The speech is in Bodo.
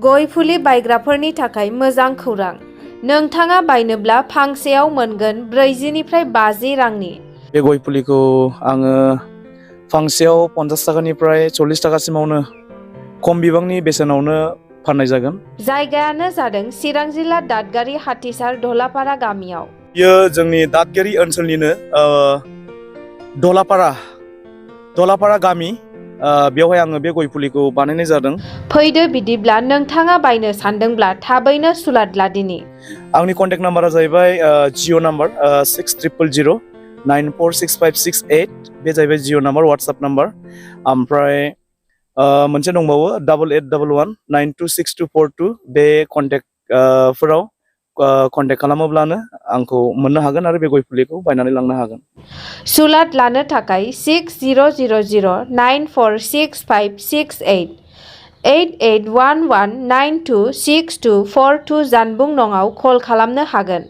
गय फुलि बायग्राफोरनि थाखाय मोजां खौरां। नोंथाङा बायनोब्ला फांसेयाव मोनगोन 40 निफ्राय 50 रांनि। बे गय फुलिखौ आङो फांसेयाव 50 थाखानिफ्राय 40 थाखासिमावनो खम बिबांनि बेसेनावनो फाननाय जागोन। जायगायानो जादों चिरां जिल्ला दादगारि हाथिसार धलापारा गामियाव। बेयो जोंनि दादगारि ओनसोलनिनो धलापारा गामि। बेवहाय आङो बे गय फुलिखौ बानायनाय जादों। फैदो बिदिब्ला नोंथाङा बायनो सानदोंब्ला थाबैनो सुलाद लादिनि। आंनि कन्टेक्ट नाम्बारा जाहैबाय जिअ नाम्बार 600009465668। बे जाहैबाय जिअ नाम्बार, वाट्सएप नाम्बार। ओमफ्राय मोनसे दंबावो 8811926242। बे कन्टेक्टफोराव कन्टेक्ट खालामोब्लानो आंखौ मोननो हागोन आरो बे गय फुलिखौ बायनानै लांनो हागोन। सुलाद लानो थाखाय 6000946568 8811926242 जानबुं नङाव कल खालामनो हागोन।